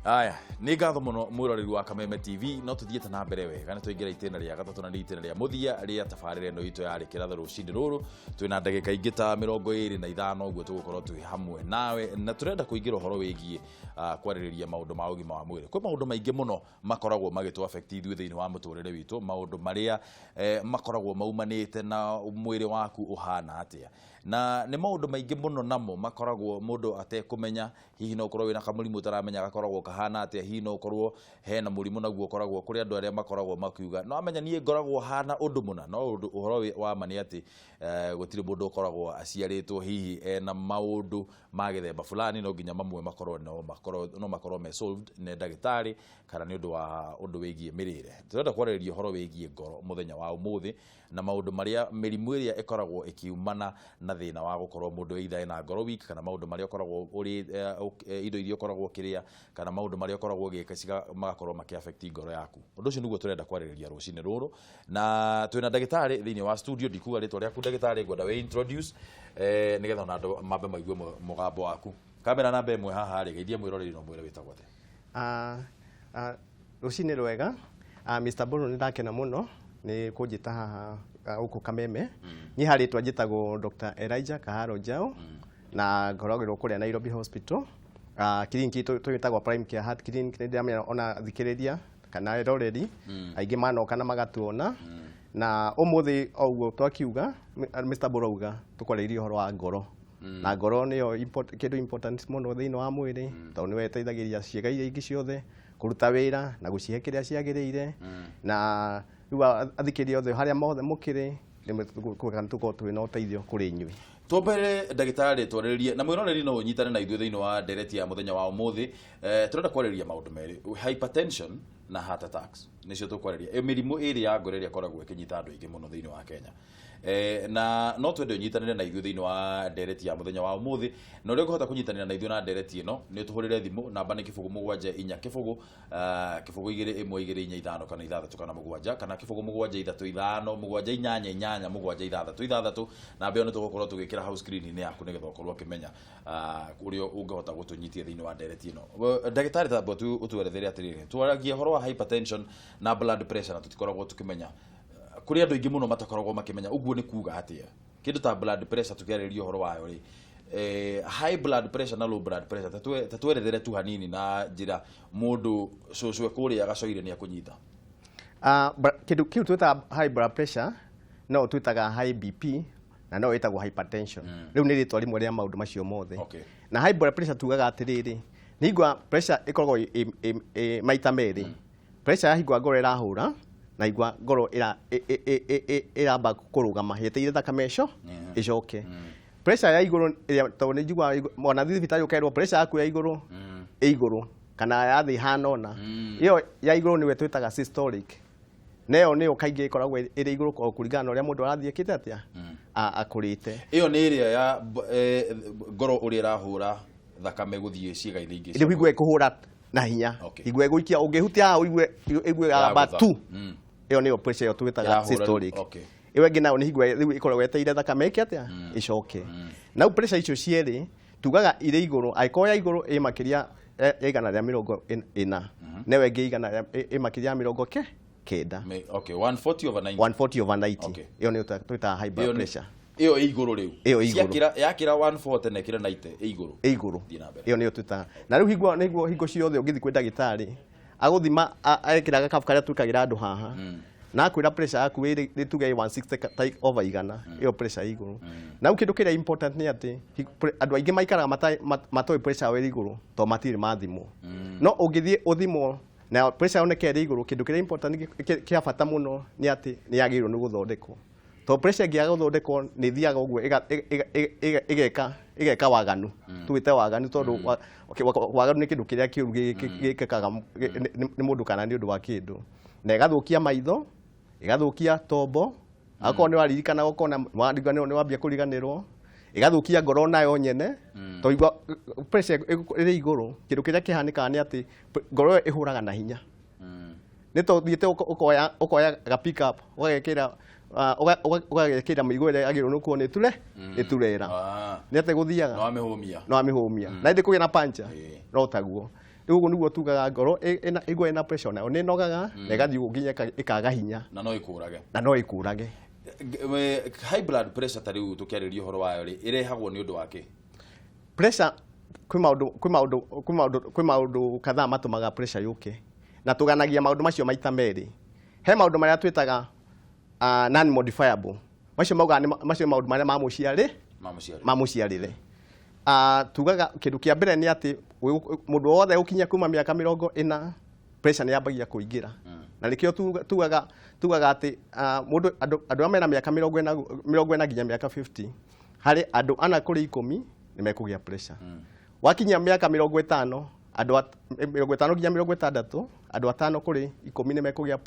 Aya, nĩ ngatho mũno mwĩroreri wa Kameme TV. No tũthiĩte na mbere wega, nĩ twaingĩra itĩna rĩa gatatũ na nĩ itĩna rĩa mũthia rĩa tabarĩra ĩno itũ ya Rĩkĩra Rũcinĩ rũrũ. Twĩna ndagĩka ingĩ ta 25 ũguo tũgũkorwo twĩ hamwe nawe, na tũrenda kũingĩra ũhoro wĩgiĩ kwarĩrĩria maũndũ ma ũgima wa mwĩrĩ. Kwĩ maũndũ maingĩ mũno makoragwo magĩtũ affect ithuĩ thĩinĩ wa mũtũrĩre witũ, maũndũ marĩa makoragwo maumanĩte na mwĩrĩ waku ũhana atĩa, na nĩ maũndũ maingĩ mũno namo makoragwo mũndũ atekũmenya. Hihi no ũkorwo wĩna kamũrimũ ũtaramenya gakoragwo kahana atĩa, hihi no ũkorwo hena mũrimũ naguo ũkoragwo kũrĩ andũ arĩa makoragwo makiuga no amenya niĩ ngoragwo hana ũndũ mũna, no ũndũ ũhoro wa ma nĩ atĩ gũtirĩ mũndũ ũkoragwo aciarĩtwo hihi ena maũndũ ma gĩthemba fulani. No nginya mamwe makorwo no makorwo me solved nĩ ndagĩtarĩ kana nĩ ũndũ wa ũndũ wĩgiĩ mĩrĩre. Tũrenda kwarĩrĩria ũhoro wĩgiĩ ngoro mũthenya wa ũmũthĩ na maũndũ marĩa mĩrimũ ĩrĩa ĩkoragwo ĩkiumana na thĩna wa gũkorwo mũndũ either ena ngoro weak, kana maũndũ marĩa ũkoragwo ũrĩ indo iria ũkoragwo ũkĩrĩa, kana maũndũ marĩa ũkoragwo ũgĩka magakorwo makĩ affect ngoro yaku. Ũndũ ũcio nĩguo tũrenda kwarĩrĩria rũcinĩ rũrũ, na twĩna ndagĩtarĩ thĩinĩ wa studio. Ndikuga rĩtwa rĩaku, ndagĩtarĩ, ngwenda wĩ introduce nĩgetha ona andũ mambe maigue mũgambo waku. Kamera namba 1 haha rĩ, geithia mwĩroreri na ũmwĩre wĩtagwo atĩa. Rũcinĩ rwega, Mr. Mbũrũ, nĩ ndakena mũno nĩ kũnjĩta haha gũkũ Kameme. Niĩ harĩtwa njĩtagwo Dr. Elijah Kaharo Njau na ngoragĩrwo kũrĩa Nairobi Hospital. Clinic itũ twĩtagwo Prime Care Heart Clinic. Nĩ ndĩramenya ona thikĩrĩria kana eroreri aingĩ manoka na magatuona, na ũmũthĩ o ũguo twakiuga Mr. Mbũrũ auga tũkwarĩrĩria ũhoro wa ngoro, na ngoro nĩyo kĩndũ important mũno thĩinĩ wa mwĩrĩ, tondũ nĩwe ĩteithagĩrĩria ciĩga iria ingĩ ciothe kũruta wĩra na gũcihe kĩrĩa ciagĩrĩire. Na rĩu athikĩrĩria othe harĩa mothe mũkĩrĩ, nĩ tũkorwo twĩ na ũteithio kũrĩ inyuĩ. Twambere, ndagĩtarĩ, twarĩrĩrie na mwĩroreri no ũnyitane na ithuĩ thĩinĩ wa ndereti ya mũthenya wa ũmũthĩ. Tũrenda kwarĩrĩria maũndũ merĩ, hypertension na heart attacks, nĩcio tũkwarĩrĩria. Mĩrimũ ĩrĩ ya ngoro ĩrĩa ĩkoragwo ĩkĩnyita andũ aingĩ mũno thĩinĩ wa Kenya. Na no twende ũnyitanĩre na ithuĩ thĩinĩ wa ndereti ya mũthenya wa ũmũthĩ, na ũrĩa ũngĩhota kũnyitanĩra na ithuĩ na ndereti ĩno nĩ ũtũhũrĩre thimũ. Namba nĩ 0 7 4 0 0 2 1 2 4 5 kana 6 kana 7 kana 0 7 3 5 7 8 8 8 7 6 6. Namba ĩyo nĩ tũgũkorwo tũgĩkĩra hau screen-inĩ yaku nĩgetha ũkorwo ũkĩmenya ũrĩa ũngĩhota gũtũnyitia thĩinĩ wa ndereti ĩno. Ndagĩtarĩ, tamba ũtwerethere atĩrĩrĩ, twaragia ũhoro wa hypertension na blood pressure na tũtikoragwo tũkĩmenya, kũrĩ andũ aingĩ mũno matakoragwo makĩmenya ũguo nĩ kuga atĩa. Kĩndũ ta blood pressure tũkĩarĩrĩria ũhoro wayo rĩ, high blood pressure na low blood pressure, ta twerethere tu hanini na njĩra mũndũ cũcũ kũrĩa gacoire nĩ akũnyita. Kĩndũ kĩu twĩtaga high blood pressure no twĩtaga high BP na no ĩtagwo hypertension. Rĩu nĩ rĩtwa rĩmwe rĩa maũndũ macio mothe. Na high blood pressure tugaga atĩrĩrĩ, nĩ hingwa pressure ĩkoragwo ĩ maita merĩ, pressure ya hingwa ngoro ĩrahũra na hingwa ngoro ĩramba kũrũgama yeteire thakame ĩco ĩcoke. Pressure ya igũrũ ĩrĩa, tondũ nĩ njiguaga mwana thibitarĩ ũkerwo pressure yaku ya igũrũ ĩ igũrũ kana ya thĩ ihana ũna, ĩyo ya igũrũ nĩwe twĩtaga systolic, na ĩyo nĩyo kaingĩ ĩkoragwo ĩrĩ igũrũ o kũringana na ũrĩa mũndũ arathiĩ ekĩte atĩa, akũrĩte. Ĩyo nĩ ĩrĩa ya ngoro ũrĩa ĩrahũra thakame gũthiĩ ciĩga-inĩ ingĩ cia. Rĩu hingwo ĩkũhũra na hinya, hingwo ĩgũikia ũngĩhutia haha ũigue ĩigue yagamba. Yagũtha. Tu ĩyo nĩyo pressure ĩyo twĩtaga systolic. Ĩyo ĩngĩ nayo nĩ hingwo rĩu ĩkoragwo yeteire thakame ĩke atĩa, ĩcoke. Na rĩu pressure icio cierĩ tugaga irĩ igũrũ angĩkorwo ya igũrũ ĩ makĩria ya 140, na ĩyo ĩngĩ igana ĩ makĩria ya 90. Okay, 140 over 90. 140 over 90. Ĩyo nĩyo twĩtaga high blood pressure. Ĩyo ĩ igũrũ rĩu. Ĩyo ĩ igũrũ. Yakĩra 140 na ĩkĩra 90, ĩ igũrũ. Ĩ igũrũ. Thiĩ na mbere. Ĩyo nĩyo twĩtaga. Na rĩu hingwo nĩguo hingo ciothe ũngĩthiĩ kwĩ ndagĩtarĩ agũthima ekĩra gakabu karĩa twĩkagĩra andũ haha na akwĩra pressure yaku ĩrĩ nĩ tuge 160 over 100, ĩyo pressure ĩ igũrũ. Na rĩu kĩndũ kĩrĩa important nĩ atĩ andũ aingĩ maikaraga matoĩ pressure yao ĩrĩ igũrũ tondũ matirĩ mathimwo. No ũngĩthiĩ ũthimwo na pressure yoneke ĩrĩ igũrũ, kĩndũ kĩrĩa important kĩa bata mũno nĩ atĩ nĩ yagĩrĩirwo nĩ gũthondekwo, tondũ pressure ĩngĩaga gũthondekwo nĩ ĩthiaga ũguo ĩgeka waganu, tuwĩte waganu, tondũ okay, waganu nĩ kĩndũ kĩrĩa kĩũru gĩkĩkaga nĩ mũndũ kana nĩ ũndũ wa kĩndũ, na ĩgathũkia maitho, ĩgathũkia tombo, akorwo nĩ waririkana ũkona nĩ wambia kũriganĩrwo, ĩgathũkia ngoro nayo nyene, tondũ igua pressure ĩrĩ igũrũ, kĩndũ kĩrĩa kĩhanĩkaga nĩ atĩ ngoro ĩyo ĩhũraga na hinya. Nĩ to thiĩte ũkoya ga pick up ũgagekĩra ũgagekĩra mĩrigo ĩrĩa yagĩrĩirwo nĩ gũkuo nĩ ture nĩ turera. Nĩ atĩ gũthiaga no amĩhũmia. No amĩhũmia na ĩndĩ kũgĩa na pancha. No taguo. Rĩu ũguo nĩguo tugaga ngoro ĩigua ĩna pressure nayo nĩ ĩnogaga na ĩgathiĩ ũguo nginya ĩkaga hinya. Na no ĩkũrage. Na no ĩkũrage. High blood pressure ta rĩu tũkĩarĩria ũhoro wayo rĩ, ĩrehagwo nĩ ũndũ wa kĩ? Pressure kwĩ maũndũ kadhaa matũmaga pressure yũke, na tũganagia maũndũ macio maita merĩ. He maũndũ marĩa twĩtaga non modifiable, macio maugaga macio maũndũ marĩa ma mũciarĩ. Ma mũciari. Ma mũciarĩre. Tugaga kĩndũ kĩa mbere nĩ atĩ mũndũ wothe ũkinyia kuma mĩaka 40, pressure nĩ yambagia kũingĩra. Na nĩkĩo tugaga atĩ mũndũ andũ arĩa mena mĩaka 40 nginya mĩaka 50, harĩ andũ 4 kũrĩ 10 nĩ mekũgĩa pressure. Wakinyia mĩaka 50, andũ 50 nginya 60, andũ 5 kũrĩ 10 nĩ mekũgĩa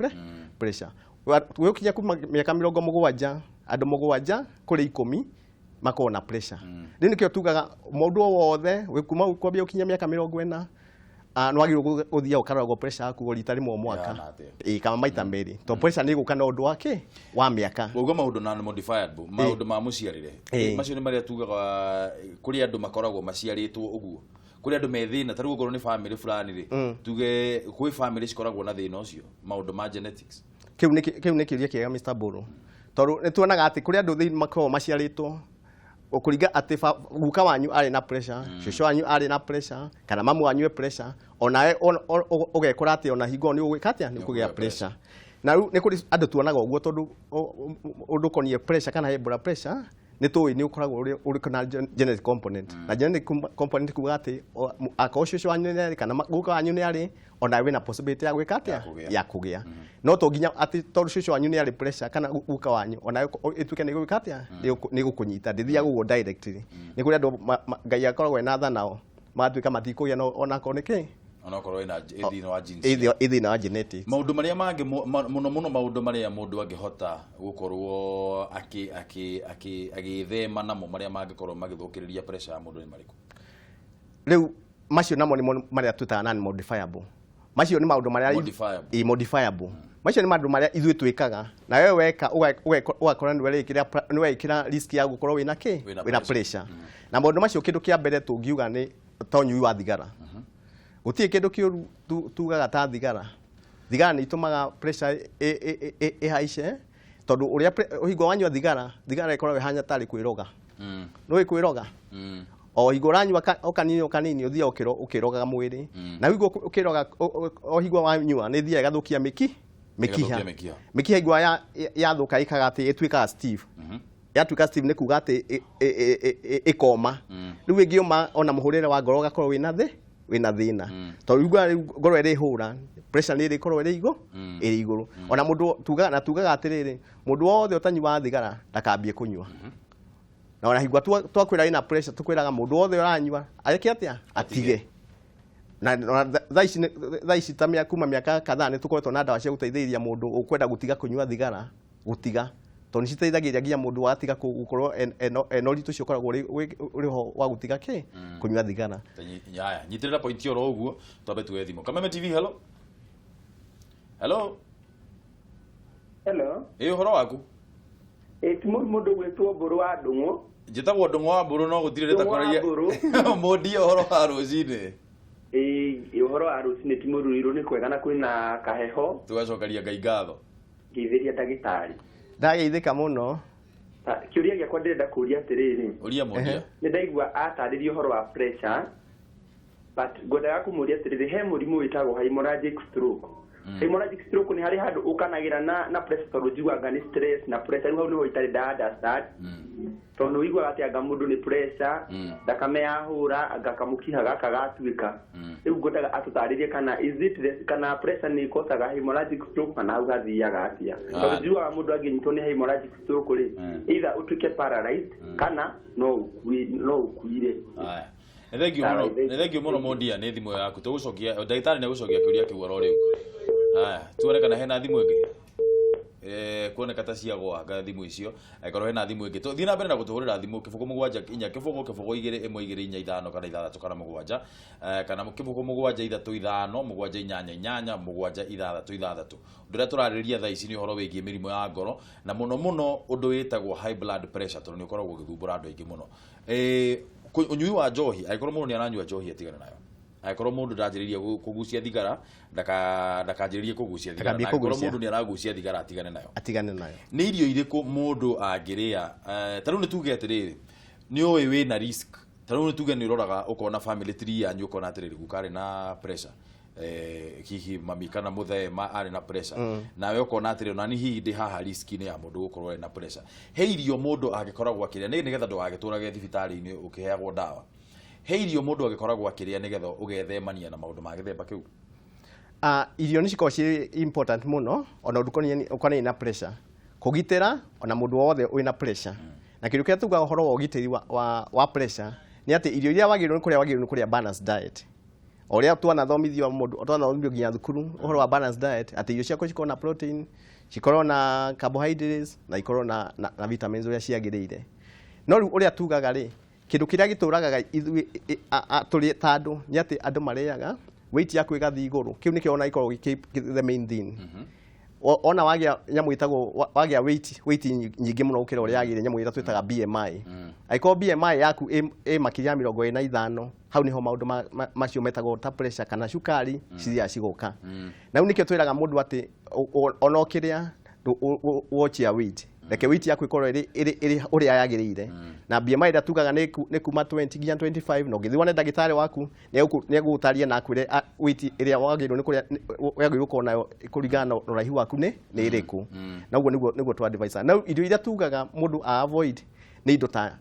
pressure. Gwĩkinya kuma mĩaka 70, andũ 7 kũrĩ 10 makoragwo na pressure. Rĩu nĩkĩo tugaga mũndũ o wothe wĩ kuma kwambia gũkinya mĩaka 40 nĩ wagĩrĩirwo gũthiaga ũkaroragwo pressure yaku o rita rĩmwe o mwaka. Ĩhana atĩa? Ĩĩ, kana maita merĩ, tondũ pressure nĩ ĩgũka na ũndũ wa kĩ wa mĩaka. Wauga maũndũ non modifiable, maũndũ ma mũciarĩre. Macio nĩ marĩa tugaga kũrĩ andũ makoragwo maciarĩtwo ũguo, kũrĩ andũ me thĩna. Ta rĩu okorwo nĩ family fulani rĩ, tuge kwĩ family cikoragwo na thĩna ũcio, maũndũ ma genetics. Kĩu nĩ kĩũria kĩega, Mr. Mburu, tondũ nĩ tuonaga atĩ kũrĩ andũ thĩinĩ makoragwo maciarĩtwo kũringa atĩ guka wanyu arĩ na pressure, cũcũ wanyu arĩ na pressure, kana mamu wanyu e pressure, onawe ũgekora atĩ ona hingo nĩ ũgwĩka atĩa, nĩ ũkũgĩa pressure. Na rĩu nĩ kũrĩ andũ tuonaga ũguo, tondũ ũndũ ũkoniĩ pressure kana high blood pressure nĩ tũĩ nĩ ũkoragwo ũrĩ na genetic component. Na genetic component kuga atĩ akorwo cũcũ wanyu nĩ arĩ kana guka wanyu nĩ arĩ, ona wĩna possibility ya gwĩka atĩa? Ya kũgĩa. Ya kũgĩa. No to nginya atĩ tondũ cũcũ wanyu nĩ arĩ pressure kana guka wanyu, ona ĩtuĩke nĩ gwĩka atĩa, nĩ gũkũnyita. Ndĩthiaga ũguo directly. Nĩ kũrĩ andũ Ngai akoragwo ena tha nao, magatuĩka matikũgĩa no onakorwo nĩ kĩ. Onakorwo ĩna thĩna wa genes. Ĩ thĩna wa genetics. Maũndũ marĩa mangĩ mũno mũno, maũndũ marĩa mũndũ angĩhota gũkorwo agĩthema namo marĩa mangĩkorwo magĩthũkĩrĩria pressure ya mũndũ nĩ marĩkũ? Rĩu macio namo nĩmo marĩa twĩtaga non modifiable. Macio nĩ maũndũ marĩa Modifiable. Ĩ, modifiable. Macio nĩ maũndũ marĩa ithuĩ twĩkaga na wewe weka ũgakora nĩ werekĩra risk ya gũkorwo wĩna kĩ? Wĩna Wĩna pressure. pressure. Na maũndũ macio, kĩndũ kĩa mbere tũngiuga nĩ ta ũnyui wa thigara. Gũtirĩ kĩndũ kĩũru tugaga ta thigara. Thigara nĩ itũmaga pressure ĩhaice, tondũ ũrĩa hingo wanyua thigara, thigara ĩkoragwo ĩhana tarĩ kwĩroga. Nĩ kwĩroga. O hingo ũranyua o kanini o kanini, ũthiaga ũkĩrogaga mwĩrĩ. Na hingo ũkĩroga o hingo wanyua, nĩ ĩthiaga ĩgathũkia mĩkiha. Ĩgathũkia mĩkiha. Mĩkiha hingo yathũka ĩkaga atĩ ĩtuĩkaga stiff. Yatuĩka stiff nĩ kuga atĩ ĩkoma. Rĩu ĩngĩũma, ona mũhũrĩre wa ngoro ũgakorwo wĩna thĩna, tondũ rĩu rĩu ngoro ĩrĩhũra, pressure nĩ ĩrĩkorwo ĩrĩ igũ ĩrĩ igũrũ. Ona mũndũ tugaga na tugaga atĩrĩrĩ, mũndũ wothe ũtanyuaga thigara ndakambie kũnyua. Na ona hingo twakwĩra wĩna pressure, tũkwĩraga mũndũ wothe ũranyua areke atĩa? Atige. Na thaa ici ta kuma mĩaka kadhaa nĩ tũkoretwo na ndawa cia gũteithĩrĩria mũndũ ũkwenda gũtiga kũnyua thigara gũtiga, tondũ nĩ citeithagĩrĩria nginya mũndũ watiga gũkorwo ena ũritũ ũcio ũkoragwo ũrĩ ho wa gũtiga kĩ kũnyua thigara. Haya, nyitĩrĩra point oro ũguo, twambe tuoe thimũ. Kameme TV, hello, hello. Hello. Ĩ, ũhoro waku? Ĩ, ti mũndũ gwĩtwo Mbũrũ wa Ndũng'ũ. Njĩtagwo Ndũng'ũ wa Mbũrũ, no gũtirĩ Ndũng'ũ wa rĩtakũragia. Mbũrũ. Mũndie, ũhoro wa rũcinĩ? Ĩ, ũhoro wa rũcinĩ ti mũruirũ, nĩ kwega na kwĩna kaheho. Tũgacokeria Ngai ngatho. Ngeithĩria ndagĩtarĩ. Ndageithĩka mũno. Kĩũria gĩakwa ndĩrenda kũũria atĩrĩrĩ. Ũria, mũndia. Nĩ ndaigua atarĩria ũhoro wa pressure, but ngwendaga kũmũria atĩrĩrĩ, he mũrimũ wĩtagwo hemorrhagic stroke. Hemorrhagic stroke nĩ harĩ handũ ũkanagĩra na pressure? Tondũ njiguaga nĩ stress na pressure, rĩu hau nĩho itarĩ nda understand, tondũ ũiguaga atĩ anga mũndũ nĩ pressure, thakame yahũra, anga kamũkiha gaka gatuĩka. Rĩu ngwendaga atũtarĩrie kana is it the, kana pressure nĩ ĩkosaga hemorrhagic stroke, kana hau hathiaga atĩa, tondũ njiguaga mũndũ angĩnyitwo nĩ hemorrhagic stroke rĩ, either ũtuĩke paralyzed kana no ũkuire. Haya, nĩ thengiũ mũno, nĩ thengiũ mũno, mũndia, nĩ thimũ yaku. Tũgũcokia, ndagĩtarĩ nĩ egũcokia kĩũria kĩu oro rĩu. Haya, tuone kana hena thimũ ĩngĩ. Kuoneka ta ciagwa thimũ icio. Angĩkorwo hena thimũ ĩngĩ, tũthiĩ na mbere na gũtũhũrĩra thimũ 0 7 4 0 0 2 1 2 4 5 kana 6 kana 7, kana 0 7 3 5 7 8 8 7 6 6 6. Ũndũ ũrĩa tũrarĩrĩria thaa ici nĩ ũhoro wĩgiĩ mĩrimũ ya ngoro, na mũno mũno ũndũ wĩtagwo high blood pressure, tondũ nĩ ũkoragwo ũgĩthumbũra andũ aingĩ mũno. Ũnyui wa njohi, angĩkorwo mũndũ nĩ aranyua njohi, atigane nayo. Angĩkorwo mũndũ ndanjĩrĩirie kũgucia thigara, ndakanjĩrĩrie kũgucia thigara. Ndakambie Na angĩkorwo kũgucia. mũndũ nĩ aragucia thigara, atigane nayo. Atigane nayo. Nĩ irio irĩkũ mũndũ angĩrĩa? Ta rĩu nĩ tuge atĩrĩrĩ, nĩ ũĩ wĩna risk. Ta rĩu nĩ tuge nĩ ũroraga ũkona family tree yanyu, ũkona atĩrĩrĩ, guka arĩ na pressure, hihi mami kana mũthee arĩ na pressure, nawe ũkona atĩrĩ, ona ni hihi ndĩ haha risk-inĩ ya mũndũ gũkorwo arĩ na pressure. He irio mũndũ angĩkoragwo akĩrĩa nĩgetha ndũgagĩtũrage thibitarĩ-inĩ ũkĩheagwo ndawa? He irio mũndũ angĩkoragwo akĩrĩa nĩgetha ũgethemania na maũndũ ma gĩthemba kĩu? Irio nĩ cikoragwo ciĩ important mũno ona ũndũ ũkonainie na pressure, kũgitĩra ona mũndũ wothe wĩna pressure. Na kĩndũ kĩrĩa tugaga ũhoro wa ũgitĩri wa pressure nĩ atĩ irio iria wagĩrĩirwo nĩ kũrĩa, wagĩrĩirwo nĩ kũrĩa balanced diet. O ũrĩa twanathomithio, mũndũ twanathomithio nginya thukuru ũhoro wa balanced diet, atĩ irio ciaku cikorwo na protein, cikorwo na carbohydrates na ikorwo na vitamins ũrĩa ciagĩrĩire. No rĩu ũrĩa tugaga rĩ, kĩndũ kĩrĩa gĩtũragaga ithuĩ tũrĩ ta andũ nĩ atĩ andũ marĩaga, weight yaku ĩgathiĩ igũrũ. Kĩu nĩkĩo ona gĩkoragwo gĩkĩ the main thing. Ona wagĩa nyamũ ĩtagwo wagĩa weight nyingĩ mũno gũkĩra ũrĩa yagĩrĩire, nyamũ ĩrĩa twĩtaga BMI. Angĩkorwo BMI yaku ĩ makĩria ya 25, hau nĩho maũndũ macio metagwo ta pressure kana cukari cithiaga cigoka. Na rĩu nĩkĩo twĩraga mũndũ atĩ ona ũkĩrĩa, watch your weight, reke weight yaku ĩkorwo ĩrĩ ũrĩa yagĩrĩire. Na BMI ĩrĩa tugaga nĩ kuma 20 nginya 25. Na ũngĩthiĩ wone ndagĩtarĩ waku, nĩ egũgũtaria na akwĩre weight ĩrĩa wagĩrĩirwo nĩ kũrĩa, wagĩrĩirwo gũkorwo nayo kũringana na ũraihu waku nĩ ĩrĩkũ. Na ũguo nĩguo tũ advise. Na rĩu irio iria tugaga mũndũ a avoid nĩ indo ta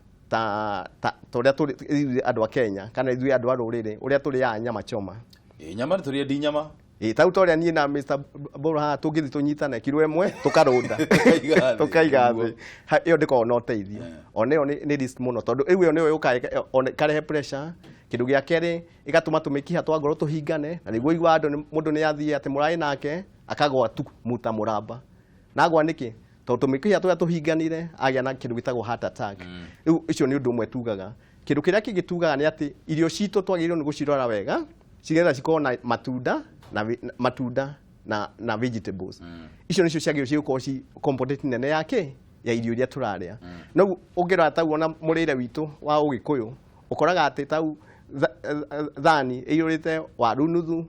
ũrĩa tũrĩ ithuĩ andũ a Kenya kana ithuĩ andũ a rũrĩrĩ ũrĩa tũrĩaga nyama choma. Ĩ, nyama nĩ tũrĩendi nyama. Ĩ, ta rĩu ta ũrĩa niĩ na Mr. Mbũrũ haha tũngĩthiĩ tũnyitane kiro ĩmwe tũkarũnda. Tũkaiga thĩ. Tũkaiga thĩ. Ĩyo ndĩkoragwo na ũteithio. Ona ĩyo nĩ risk mũno, tondũ rĩu ĩyo nĩyo yũkaga ona ĩkarehe pressure. Kĩndũ gĩa kerĩ, ĩgatũma tũmĩkiha twa ngoro tũhingane, na nĩguo ũiguaga andũ mũndũ nĩ athiĩ atĩ mũrarĩ nake akagwa tu muta mũramba. Na agwa nĩkĩ? Tondũ tũmĩkiha tũrĩa tũhinganire, agĩa na kĩndũ gĩtagwo heart attack. Rĩu icio nĩ ũndũ ũmwe tugaga. Kĩndũ kĩrĩa kĩngĩ tugaga nĩ atĩ irio citũ twagĩrĩirwo nĩ gũcirora wega, cigetha cikorwo na matunda na vegetables. Icio nĩcio ciagĩrĩirwo cigũkorwo ci component nene ya kĩ ya irio iria tũrarĩa. No ũngĩrora tau ona mũrĩre witũ wa Ũgĩkũyũ, ũkoraga atĩ tau thani ĩiyũrĩte waru nuthu,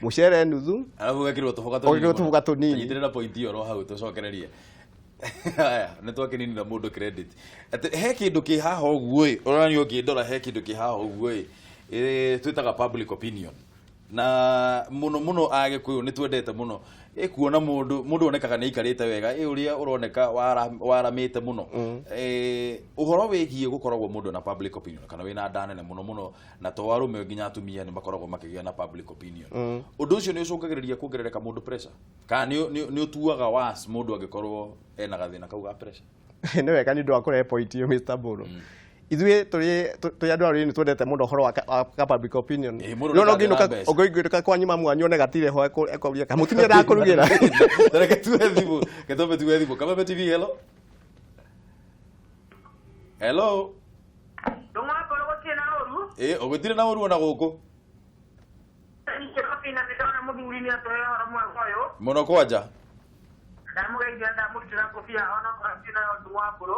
mũcere nuthu, Arabu ũgekĩrwo tũboga tũnini ũgekĩrwo mũno. Tũboga tũnini. Nyitĩrĩra point ĩyo oro hau tũcokererie. Haya, nĩ twakĩninĩra mũndũ credit. Atĩ he kĩndũ kĩ haha ũguo ĩ, ũrani ũngĩndora, he kĩndũ kĩ haha ũguo ĩ, twĩtaga public opinion. Na mũno mũno Agĩkũyũ nĩ twendete mũno ĩ kuona mũndũ onekaga nĩ aikarĩte wega, ĩ ũrĩa ũroneka waramĩte mũno. Ũhoro wĩgiĩ gũkoragwo mũndũ na public opinion kana wĩna nda nene mũno mũno, na to arũme, nginya atumia nĩ makoragwo makĩgĩa na public opinion. Ũndũ ũcio nĩ ũcũngagĩrĩria kuongerereka mũndũ pressure, kana nĩ ũtuaga worse mũndũ angĩkorwo ena gathĩna kau ga pressure? Nĩ wega nĩ ũndũ wa kũrehe point ĩyo, Mr. Mbũrũ. Ithuĩ tũrĩ andũ a rũrĩrĩ nĩ twendete mũno ũhoro wa ka public opinion. Ĩ, mũndũ No nĩ ũngĩinũka na mbeca. Ũngĩinũka kwa nyuma mwanyu one gatirĩ ho, ekũria kamũtumia ndakũrugĩra. Reke tuwe thimũ, reke twambe tuwe thimũ. Kameme TV, hello, hello. Ndũng'wambũrũ, gũtirĩ na ũru. Ĩ, ũgũtirĩ na ũru ona gũkũ. Kĩrobi na nĩndona mũthuri nĩ atũhe ũhoro mwega ũyũ. Mũno kwanja. Ndamũgeithia, ndamũrutĩra ngũbia ona korwo nayo, Ndũng'wambũrũ.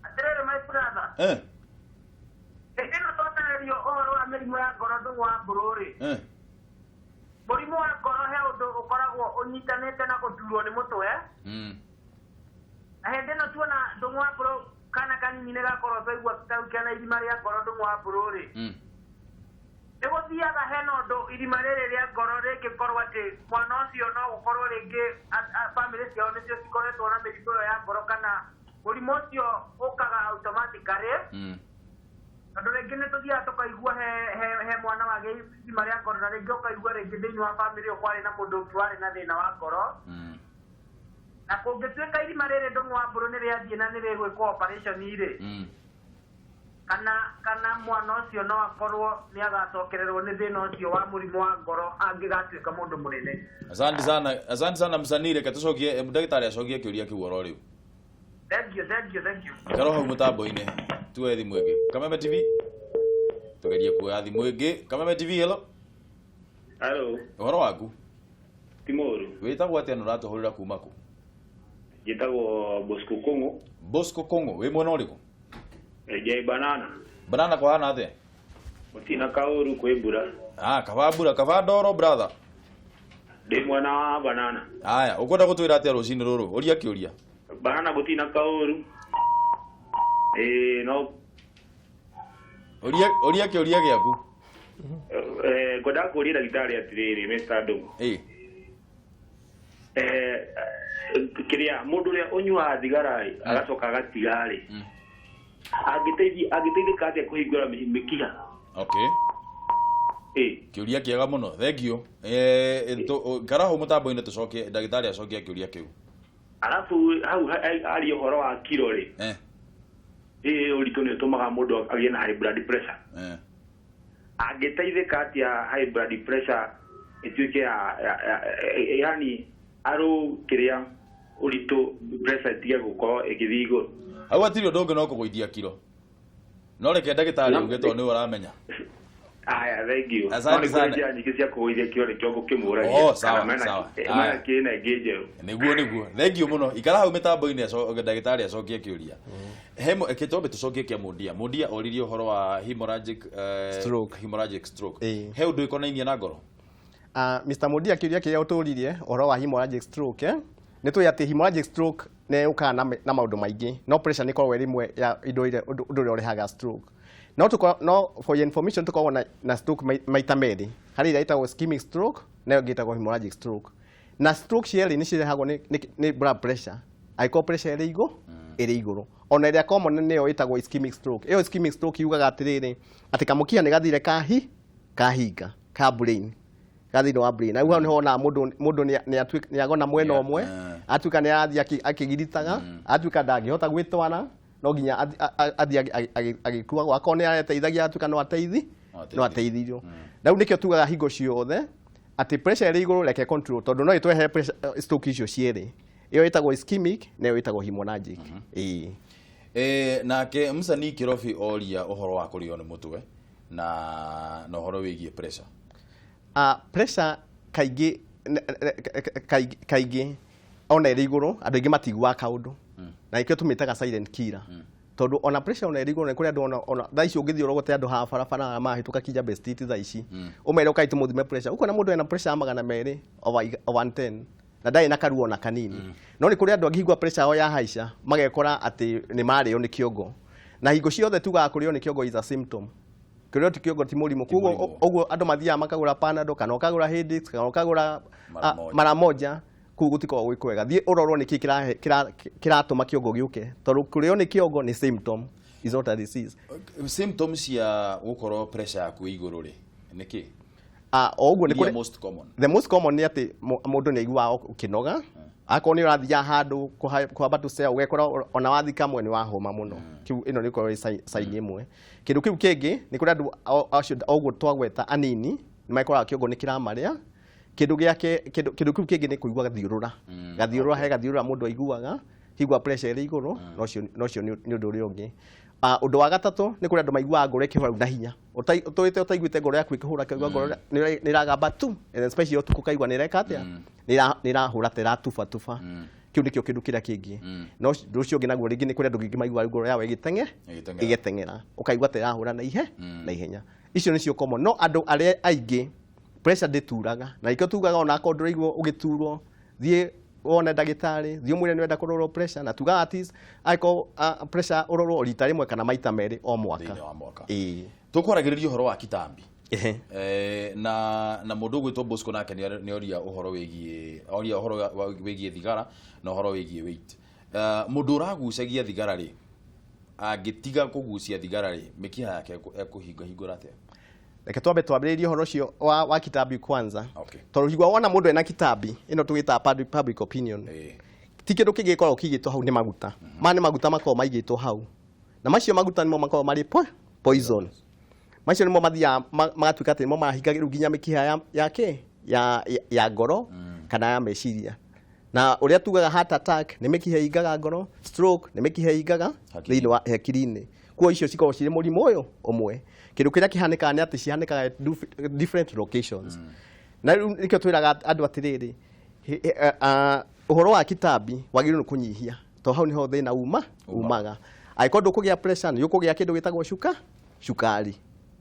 Atĩrĩrĩ, my brother, hĩndĩ ĩno twatarĩrio ũhoro wa mĩrimũ ya ngoro, Ndũng'wambũrũ rĩ, mũrimũ wa ngoro he ũndũ ũkoragwo ũnyitanĩte na gũturwo nĩ mũtwe. Na hĩndĩ ĩno tuona, Ndũng'wambũrũ, kana kanini nĩ gakorwo twaigua kau kena irima rĩa ngoro, Ndũng'wambũrũ rĩ, nĩ gũthiaga hena ũndũ irima rĩrĩ rĩa ngoro rĩngĩkorwo atĩ mwana ũcio no gũkorwo rĩngĩ bamĩrĩ ciao nĩcio cikoretwo na mĩrimũ ĩyo ya ngoro, kana mũrimũ ũcio ũkaga automatically, tondũ rĩngĩ nĩ tũthiaga tũkaigua he mwana wagĩa irima rĩa ngoro, na rĩngĩ ũkaigua rĩngĩ thĩinĩ wa bamĩrĩ ĩyo kwarĩ na mũndũ ũngĩ warĩ na thĩna wa ngoro. Na kũngĩtuĩka irima rĩrĩ, Ndũng'wambũrũ, nĩ rĩathiĩ na nĩ rĩgwĩkwo operation rĩ, kana mwana ũcio no akorwo nĩ agacokererwo nĩ thĩna ũcio wa mũrimũ wa ngoro angĩgatuĩka mũndũ mũnene. Asante sana, asante sana msanii. Reke tũcokie, ndagĩtarĩ acokie kĩũria kĩu oro rĩu. Thank you, thank you, thank you. Ikara hau mũtambo-inĩ, tuoe thimũ ĩngĩ. Kameme TV, tũgerie kuoya thimũ ĩngĩ. Kameme TV, hello. Halo, Ũhoro waku? Ti mũru. Wĩtagwo atĩa na ũratũhũrĩra kuma kũ? Njĩtagwo Bosco Kũng'ũ. Bosco Kũng'ũ, wĩ mwena ũrĩkũ? Njai Banana. Banana kũhana atĩa? Gũtirĩ kaũru kwĩ mbura. Ah, kaba mbura, kaba ndoro brother. Ndĩ mwena wa banana. Aya, ũkwenda gũtwĩra atĩa rũcinĩ rũrũ? Ũria kĩũria. Banana gũtirĩ na kaũru. Ĩĩ no Ũria ũria kĩũria gĩaku. Ngwendaga kũũria ndagĩtarĩ atĩrĩrĩ Mr. Ndung'u. Ĩĩ. Kĩrĩa mũndũ ũrĩa ũnyuaga thigara rĩ agacoka agatiga rĩ angĩteithĩka atĩa kũhingũra mĩkiha? Okay. Ĩĩ. Kĩũria kĩega mũno. Thank you. Ikara hau mũtambo-inĩ tũcokie ndagĩtarĩ acokie kĩũria kĩu. Arabu hau aria ũhoro wa kiro rĩ, ĩĩ ũritũ nĩ ũtũmaga mũndũ agĩe na high blood pressure. Angĩteithĩka atĩa high blood pressure ĩtuĩke ya yani arũ kĩrĩa ũritũ pressure ĩtige gũkorwo ĩgĩthiĩ igũrũ? Hau hatirĩ ũndũ ũngĩ no kũgũithia kiro. No reke ndagĩtarĩ auge tondũ nĩwe ũramenya. Aya, thank you. Asante No nĩ kũrĩ sana. njĩra nyingĩ cia kũgũithia kiro nĩkĩo ngũkĩmũragia. Oh, sawa, Kana mena sawa. mena Aya. kĩna ĩngĩ njerũ. Nĩguo nĩguo. Thank you mũno. Ikara hau mĩtambo-inĩ ndagĩtarĩ acokie kĩũria. He reke twambe tũcokie kĩa Mũndia. Mũndia oririe ũhoro wa hemorrhagic Stroke. Hemorrhagic stroke. Ĩĩ. He ũndũ ĩkonainie na ngoro? Mr. Mũndia, kĩũria kĩrĩa ũtũririe ũhoro wa hemorrhagic stroke, nĩ tũĩ atĩ hemorrhagic stroke nĩ yũkaga na maũndũ maingĩ, no pressure nĩ ĩkoragwo ĩrĩ ĩmwe ya indo iria ũndũ ũrĩa ũrehaga stroke. No tũkorwo, no for your information, tũkoragwo na stroke maita merĩ. Harĩ ĩrĩa ĩtagwo ischemic stroke na ĩyo ĩngĩ ĩtagwo hemorrhagic stroke. Na stroke cierĩ nĩ cirehagwo nĩ blood pressure, angĩkorwo pressure ĩrĩ igũrũ. Ona ĩrĩa common nĩyo ĩtagwo ischemic stroke. Ĩyo ischemic stroke yugaga atĩrĩrĩ, atĩ kamũkiha nĩ gathire kahinga ka brain, ga thĩinĩ wa brain. Na rĩu hau nĩho wonaga mũndũ nĩ agona mwena ũmwe, atuĩka nĩ arathiĩ akĩgiritaga, atuĩka ndangĩhota gwĩtwara, no nginya athiĩ agĩkuagwo. Akorwo nĩ areteithagia, atuĩka no ateithi No no ateithirio. Na rĩu nĩkĩo tugaga hingo ciothe atĩ pressure ĩrĩ igũrũ, reke control, tondũ no ĩtwehere pressure, stroke icio cierĩ, ĩyo ĩtagwo ischemic na ĩyo ĩtagwo hemorrhagic. Ĩĩ. Nake msanii Kirobi oria ũhoro wa kũrĩo nĩ mũtwe na ũhoro wĩgiĩ pressure. Pressure kaingĩ kaingĩ ona ĩrĩ igũrũ, andũ aingĩ matiguaga kaũndũ, na nĩkĩo tũmĩtaga silent killer, tondũ ona pressure ona ĩrĩ igũrũ, nĩ kũrĩ andũ ona thaa ici ũngĩthiĩ ũrogote andũ haha barabara arĩa marahĩtũka Kijabe Street thaa ici, ũmere ũkai tũmũthime pressure, ũkona mũndũ ena pressure ya 200 over 110 na ndarĩ na karuo ona kanini. No nĩ kũrĩ andũ angĩ hingua pressure yao yahaica, magekora atĩ nĩ marĩo nĩ kĩongo. Na hingo ciothe tugaga kũrĩo nĩ kĩongo is a symptom. Kũrĩo ti kĩongo ti mũrimũ. Koguo Mũrimũ. Ũguo andũ mathiaga makagũra Panadol kana ũkagũra headaches kana ũkagũra Mara moja. Mara moja. Kũu gũtikoragwo gwĩ kwega. Thiĩ ũrorwo nĩkĩ kĩratũma kĩongo gĩũke, tondũ kũrĩo nĩ kĩongo nĩ symptom, is not a disease. Symptoms cia gũkorwo pressure yaku ĩ igũrũ rĩ nĩ kĩ? O ũguo nĩ Iria kũrĩ most common. The most common nĩ atĩ mũndũ nĩ aiguaga ũkĩnoga. Akorwo nĩ ũrathiaga handũ kũhamba tũcea, ũgekora ona wathi kamwe nĩ wahũma mũno. Kĩu ĩno nĩ ĩkoragwo ĩ sign ĩmwe. Kĩndũ kĩu kĩngĩ nĩ kũrĩ andũ acio o ũguo twagweta anini nĩ makoraga kĩongo nĩ kĩramarĩa. Kĩndũ gĩake kĩndũ kĩu kĩngĩ nĩ kũigua gathiũrũra. Gathiũrũra, he gathiũrũra mũndũ aiguaga higua pressure ĩrĩ igũrũ, no cio nĩ ũndũ ũrĩa ũngĩ. Ũndũ wa gatatũ nĩ kũrĩ andũ maiguaga ngoro ĩkĩhũra rĩu na hinya. Ũtũĩte ũtaiguĩte ngoro yaku ĩkĩhũra, kaigua ngoro nĩ ĩragamba tu, and especially ũtukũ kaigua nĩ ĩreka atĩa, nĩ ĩrahũra ta ĩratuba tuba. Kĩu nĩkĩo kĩndũ kĩrĩa kĩngĩ. No ũndũ ũcio ũngĩ naguo rĩngĩ nĩ kũrĩ andũ rĩngĩ maiguaga ngoro yao ĩgĩteng'e Ĩgĩteng'era. Ĩgĩteng'era, ũkaigua ta ĩrahũra na ihenya. Icio nĩcio common. No andũ arĩa aingĩ pressure ndĩturaga, na nĩkĩo tugaga ona akorwo ndũraigua ũgĩturwo, thiĩ wone ndagĩtarĩ, thiĩ ũmwĩre nĩ wenda kũrorwo pressure. Na tugaga at least angĩkorwo pressure ũrorwo rita rĩmwe kana maita merĩ o mwaka. Thĩinĩ wa mwaka. Ĩĩ. Tũkwaragĩrĩria ũhoro wa kitambi. Na mũndũ ũgwĩtwo Bosco nake nĩ oria ũhoro wĩgiĩ oria ũhoro wĩgiĩ thigara na ũhoro wĩgiĩ weight. Mũndũ ũragucagia thigara rĩ, angĩtiga kũgucia thigara rĩ, mĩkiha yake ekũhinga hingũra atĩa? Reke twambe twambĩrĩrie ũhoro ũcio wa kitambi kwanza, tondũ higua wona mũndũ ena kitambi ĩno tũgĩtaga public opinion, ti kĩndũ kĩngĩ gĩkoragwo kĩigĩtwo hau, nĩ maguta. Maya nĩ maguta makoragwo maigĩtwo hau, na macio maguta nĩmo makoragwo marĩ poison. Macio nĩmo mathiaga magatuĩka atĩ nĩmo marahinga rĩu nginya mĩkiha ya kĩ ya ngoro kana ya meciria. Na ũrĩa tugaga heart attack nĩ mĩkiha ĩhingaga ngoro, stroke nĩ mĩkiha ĩhingaga Hakiri. thĩinĩ wa hakiri-inĩ. Kuo icio cikoragwo cirĩ mũrimũ ũyũ ũmwe. Kĩndũ kĩrĩa kĩhanĩkaga nĩ atĩ cihanĩkaga at different locations. Na rĩu nĩkĩo twĩraga andũ atĩrĩrĩ, ũhoro wa kitambi wagĩrĩirwo nĩ kũnyihia, tondũ hau nĩho thĩna umaga. Angĩkorwo ndũkũgĩa pressure, nĩ ũkũgĩa kĩndũ gĩtagwo cukari.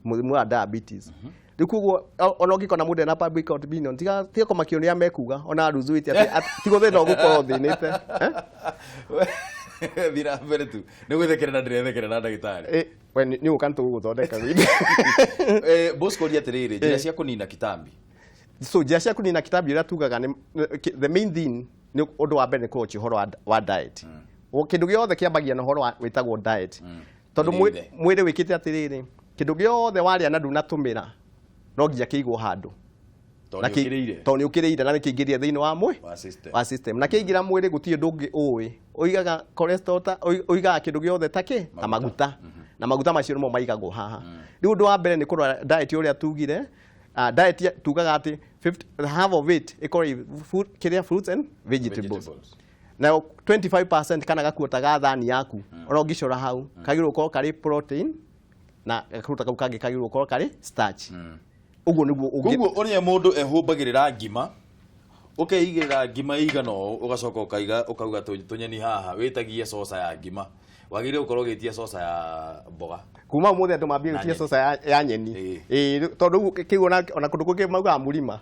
Mũrimũ wa diabetes. Rĩu koguo ona ũngĩkona mũndũ ena public opinion, tiga kũmakio nĩ mekuga ona lose weight atĩ tigo thĩna ũgũkorwo ũthĩnĩte. Eh? Thiĩ na mbere tu nĩ gwĩthekerera ndĩrethekerera ndagĩtarĩ. We nĩ ũka nĩtũgũgũthondeka gwitũ. Bosco ria atĩrĩrĩ, njĩra cia kũnina kitambi. So njĩra cia kũnina kitambi, ũrĩa tugaga nĩ the main thing, nĩ ũndũ wa mbere nĩ kũrochi ũhoro wa diet. O kĩndũ gĩothe kĩambagia na ũhoro wa wĩtagwo diet, tondũ Mĩrĩre. Mwĩrĩ wĩkĩte atĩrĩrĩ, kĩndũ gĩothe warĩa na ndunatũmĩra no nginya kĩigwo handũ. Tondũ Na nĩ ũkĩrĩire. Tondũ nĩ ũkĩrĩire na nĩ kĩingĩrire thĩinĩ wa mwĩ wa system. Wa system. Na kĩingĩra mwĩrĩ gũtirĩ ũndũ ũngĩ ũĩ ũigaga cholesterol ta ũigaga kĩndũ gĩothe ta kĩ ta maguta, na maguta macio nĩmo maigagwo haha. Rĩu ũndũ wa mbere nĩ kũrora diet ũrĩa tugire. Diet tugaga atĩ 50, half of it ĩkorwo ĩ food, kĩrĩa fruits and vegetables. Vegetables. Nayo 25% kana gakuota ga thani yaku ona ũngĩcora hau kagĩrĩirwo gũkorwo karĩ protein, na gakuota kau kangĩ kagĩrĩirwo gũkorwo karĩ starch. Ũguo nĩguo ũngĩ. Koguo ũrĩa mũndũ ehũmbagĩrĩra ngima, ũkeigĩrĩra ngima ĩigana ũũ, ũgacoka ũkaiga ũkauga tũnyeni haha wĩtagie coca ya ngima, wagĩrĩire gũkorwo ũgĩtia coca ya mboga. Kuma ũmũthĩ andũ mambie Na gwĩtia nyeni. coca ya nyeni. Ĩĩ, tondũ rĩu kĩu ona kũndũ kũngĩ maugaga mũrima.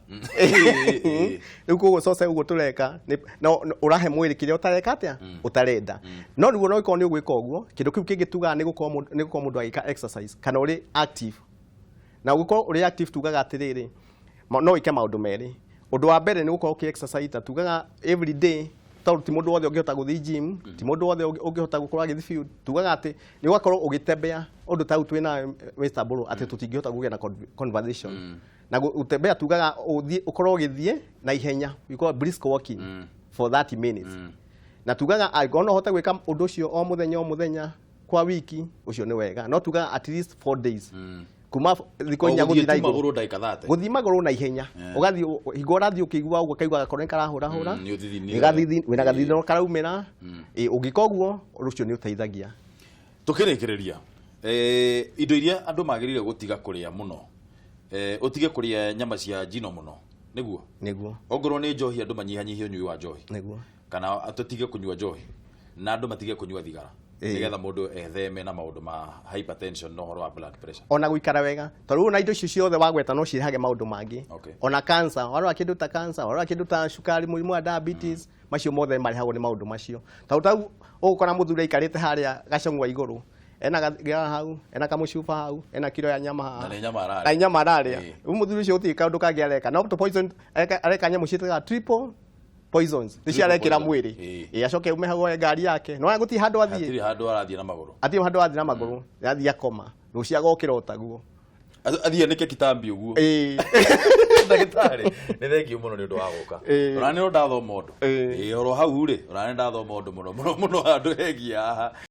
Rĩu koguo coca ũguo tũreka no ũrahe mwĩrĩ kĩrĩa ũtareka atĩa ũtarenda. No nĩguo no ĩkorwo nĩ ũgwĩka ũguo, kĩndũ kĩu kĩngĩ tugaga nĩ gũkorwo mũndũ agĩka exercise kana ũrĩ active. Na ũgĩkorwo ũrĩ active tugaga atĩrĩrĩ, no wĩke maũndũ merĩ. Ũndũ wa mbere nĩ gũkorwo ũkĩ exercise, ta tugaga every day, tondũ ti mũndũ wothe ũngĩhota gũthiĩ gym, ti mũndũ wothe ũngĩhota gũkorwo agĩthiĩ field. Tugaga atĩ nĩ ũgakorwo ũgĩtembea ũndũ ta rĩu twĩna Mr. Mbũrũ atĩ tũtingĩhota kũgĩa na conversation. Na gũtembea tugaga ũthiĩ ũkorwo ũgĩthiĩ na ihenya, you call brisk walking for 30 minutes. Na tugaga angĩkorwo no ũhote gwĩka ũndũ ũcio o mũthenya o mũthenya kwa wiki, ũcio nĩ wega, no tugaga at least 4 days, kuma thikũ 4 O gũthiĩ gũthiĩ na tu igũrũ. Magũrũ ndagĩka 30. Gũthiĩ magũrũ na ihenya, ũgathiĩ hingo ũrathiĩ ũkĩigua ũguo kaigua gakorwo nĩ karahũrahũra. Nĩ ũthithinire. Wĩna gathithino karaumĩra. Ĩ, ũngĩka ũguo ũndũ ũcio nĩ ũteithagia. Tukĩrĩkĩrĩria, indo iria andũ magĩrĩire gũtiga kũrĩa mũno, ũtige kũrĩa nyama cia njino mũno, nĩguo? Nĩguo. Ongorwo nĩ njohi, andũ manyihanyihie ũnyui wa njohi. Nĩguo. Kana tũtige kũnyua njohi na andũ matige kũnyua thigara, nĩgetha mũndũ etheme na maũndũ ma hypertension na ũhoro wa blood pressure. Ona gũikara wega, tondũ rĩu ona indo icio ciothe wagweta no cirehage maũndũ mangĩ. Ona cancer, warora kĩndũ ta cancer, warora kĩndũ ta cukari, mũrimũ wa diabetes, macio mothe marehagwo nĩ maũndũ macio. Tondũ tau ũgũkora mũthuri aikarĩte harĩa gacong'wa igũrũ, ena gathigara hau, ena kamũcuba hau, ena kiro ya nyama haha. Na nĩ nyama ararĩa. Na nĩ nyama ararĩa. Rĩu mũthuri ũcio gũtirĩ kaũndũ kangĩ areka no tũ poison areka nyamũ ciĩtaga triple poisons nĩcio arekĩra poison. Mwĩrĩ. Ĩ, acoke ume hau oe ngari yake no gũtirĩ handũ athiĩ. Hatirĩ handũ arathiĩ na magũrũ. Athiĩ handũ athiĩ na magũrũ, athiĩ akoma, rũciũ agokĩra o taguo. Athiĩ anĩke kitambi ũguo. Ndagĩtarĩ, nĩ thengiũ mũno nĩ ũndũ wa gũka. Ũrani ndathoma ũndũ. Ĩ, oro hau rĩ, ũrani ndathoma ũndũ mũno mũno mũno handũ hegiĩ haha.